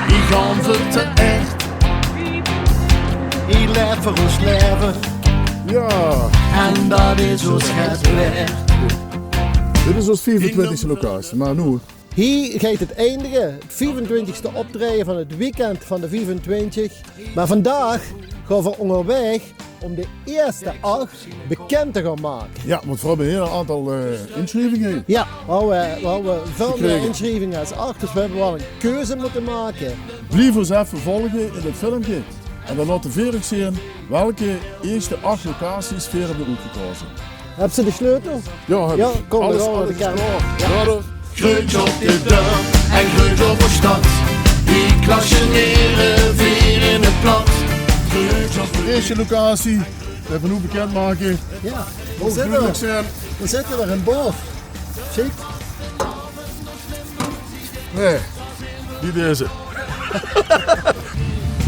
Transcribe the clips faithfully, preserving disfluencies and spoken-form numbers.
Ich gaon veur de ech. Ich laef veur ós laeve. Ja. En dat is ós get waerd. Dit is ós viefentwintigste locatie, maar noe. Hie geit het eindige, het viefentwintigste optraeje van het weekend van de viefentwintig. Maar vandaag gaon v'r óngerwaeg óm de eerste ach bekend te gaon make. Ja, want v'r höbbe ein hiel aantal eh, insjrievinge. Ja, v'r hawwe, v'r hawwe väöl mier insjrievinge es ach, dus v'r höbbe waal ein keuze mótte make. Blief ós effe volge in het filmke en dan laote v'r uch zeen welke eerste ach locaties v'r höbbe oetgekaoze. Höbs se de sleutel? Ja, höb ich. Kóm, alles, alles is klaor. Ja. Greutj op de dörp en greutj op de stad. Die klasjenere veer in het plat. Greutj op de eerste locatie. Effe noe bekend make. Ja. Dao zitte v'r. Dao zitte v'r in Bof. Sjiek. Nee, die deze.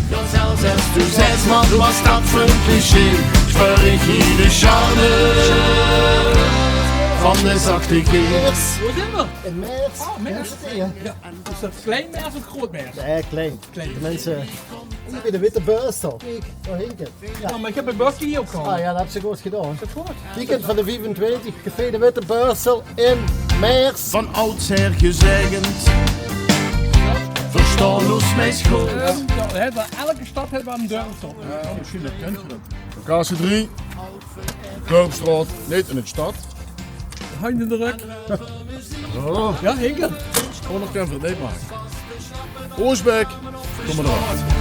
Ja, zelfs es doe zes man was dat veur ein cliché. Speur ich hie de charme van de zachte geest. Wo zeen v'r? In Meers. Oh, Meers. Ja. Is dat klein Meers of groot Meers? Nee, klein. Klein. De minse, hie bie de Witte Beurstel. Kiek, dao hinke. Ja, maar ich höb ein bördje hie opgehange. Ah ja, dat höbs se good gedaon. Is dat good? Weekend van de viefentwintig, Café de Witte Beurstel in Meers. Van oudsher gezegend, verstaon ós meis good. Ehm, ja, hè, maar elke stad heeft wel een dorpsstad. Ja, misschien dat kent je dat. Locatie drie, Dorpstraot, neet in het stad. Hand in de rug. Oh. Ja, hinke. Oh, nog kan v'r het neet make. Oosbek. Kóm maar door.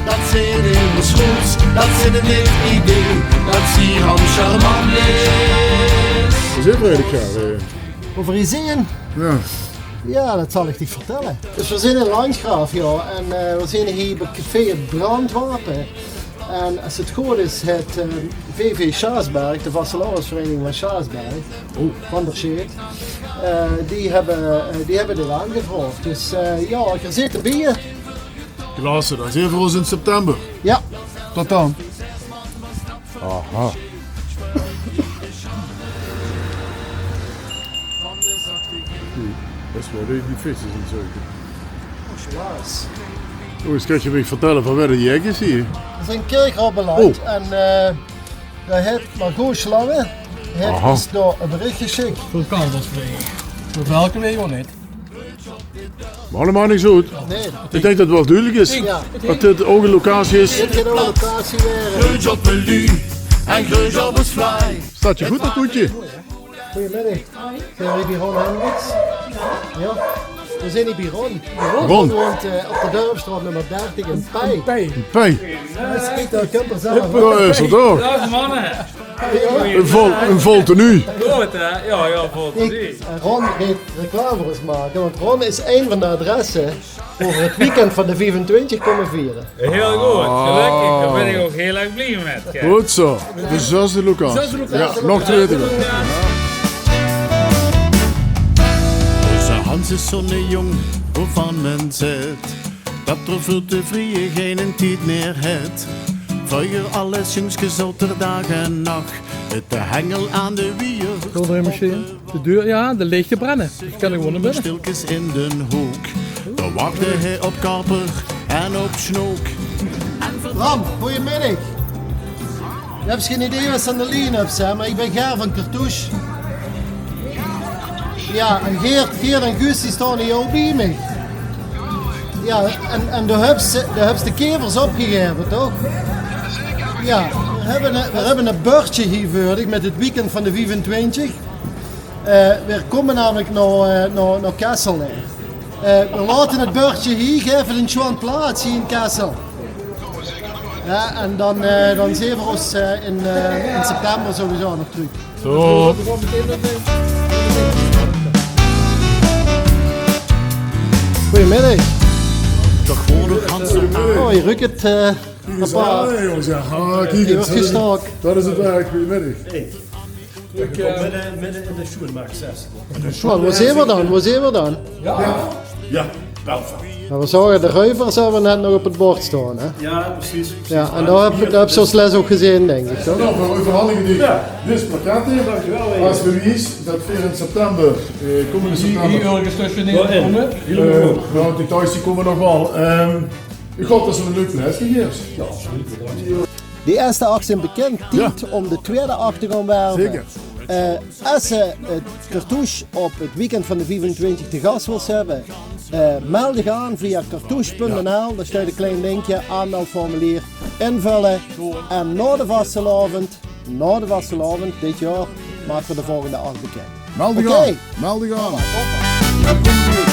Dat zeen immers roots, dat zeen neet idee, dat zie aan charmant is. V'r zeen d'r eigelik, ja. Wo v'r hie zeen? Ja. Ja, dat zal ich dich vertèlle. Dus v'r zeen in Landgraaf, ja. En eh, v'r zeen hie bie café Het Brandwapen. En es het good is, het eh, V V Sjaasberg, de vastelaovesvereiniging van Sjaasberg, oh, van der Sjeet, eh, die höbbe, eh, die höbbe dit aangevraog. Dus eh, ja, geer zit d'rbie. Klasse, dan zeen v'r ós in september. Ja. Tot dan. Aha. Hm, best wel leuk, die visjes en zo. Oh, eens kan je mich vertellen van waar de jek is hier. V'r zeen Kirchroa beland. Oh. En eh, dao haet Margot Slange haet ós dao ein berichtje gesjik. Vulkaan was mee. Welke weet ik nog niet. Maar allemaal niks goed. Nee. Ik denk dat het wel duidelijk is dat dit ook een locatie is. Dit geit ouch ein locatie waere. Greutj op de luuj en greutj op ós vlaai. Staat je goed, dat hoedje? Goeiemiddig. Zeen v'r hie bie Ron Hendriks? Ja. V'r zeen hie bie Ron. Ron. Ron woont eh, op de Dorpstraot nummer dertig in Pei. In Pei. Pei. Dat is Pieter Kumpers zelf. Ja, is dat toch? Dag, mannen. Een vol, een vol tenue. Goed, hè? Ja, ja, vol tenue. Kiek, eh, Ron geit reclame veur ós make, want Ron is ein van de adresse wo v'r het weekend van de viefentwintig kómme viere. Heel goed, gelukkig. Daar ben ik ook heel erg blij met. Kijk. Goed zo. De zesde locatie. Zesde locatie. Ja, nog twee te gaon. Ózze Hans is zo'ne jóng wovan men zaet dat 'r veur te vrieje geinen tied mier haet. Vreuger alles jóngske zoot 'r daag en nach, het de hengel aan de wieër. Stond er een machine? De deur, ja, de lichten branden. Dus kan ik gewoon naar binnen. Stilkes in den hook. Dao wachde hae op Kapper en op Snook. Bram, goeiemiddig. Je hebt geen idee wat ze aan de lien hebt, hè, maar ik ben Ger van Cartouche. Ja, en Geert, Geert en Guus, die staan hier ook bij mij. Ja, en, en de höbs, de höbs de kevers opgegaeve, toch? Ja, we hebben, een- we hebben een bordje hier veur dich met het weekend van de viefentwintig. Eh, we komen namelijk naar, eh, naar, naar Kessel, hè. Eh, we laten het bordje hier, gaeve het sjoon plaats hier in Kessel. Ja, en dan, eh, dan zeen we ons eh, in, eh, in september sowieso nog terug. Zo. Goeiemiddag. Toch gewoon nog gaan staan. Oh, je ruikt het. Eh, Kiek eens aan, hè, jongens. Ja, kiek eens. Dat is het werk. Goeiemiddag. Ik, eh, midden, midden in de schoenmaakzes. Sjoon, wo zeen v'r dan? Wo zeen v'r dan? Ja. Ja. Mer veer zaoge de Reuver, zeen veer net nog op 't bord staon, hè? Jao, precies. Jao, en dao höb, dao höbs se ós lès ouch gezeen, dink ich, toch? Jao, veer euverhandige die, dees plakkètte es bewies det veer in september, eh, kómmende september, hie örges tösjenin kómme. Eh, jao, die thoes die kómme nog waal. Ehm, ich haop det se 'n leuk plaatje geefs. De ierste ach zeen bekind. Tied óm de twiede ach te gaon werve. Zeker. Eh, es se 't Cartouche op 't weekend van de viefentwintig te gas wils höbbe, eh, meld dich aan via cartouche punt n l. Dao steit e klein linkje, aanmeldformulier invölle. En nao de vastelaovend, nao de vastelaovend dit jaor, make veer de volgende ach bekind. Meld dich aan. Meld dich aan.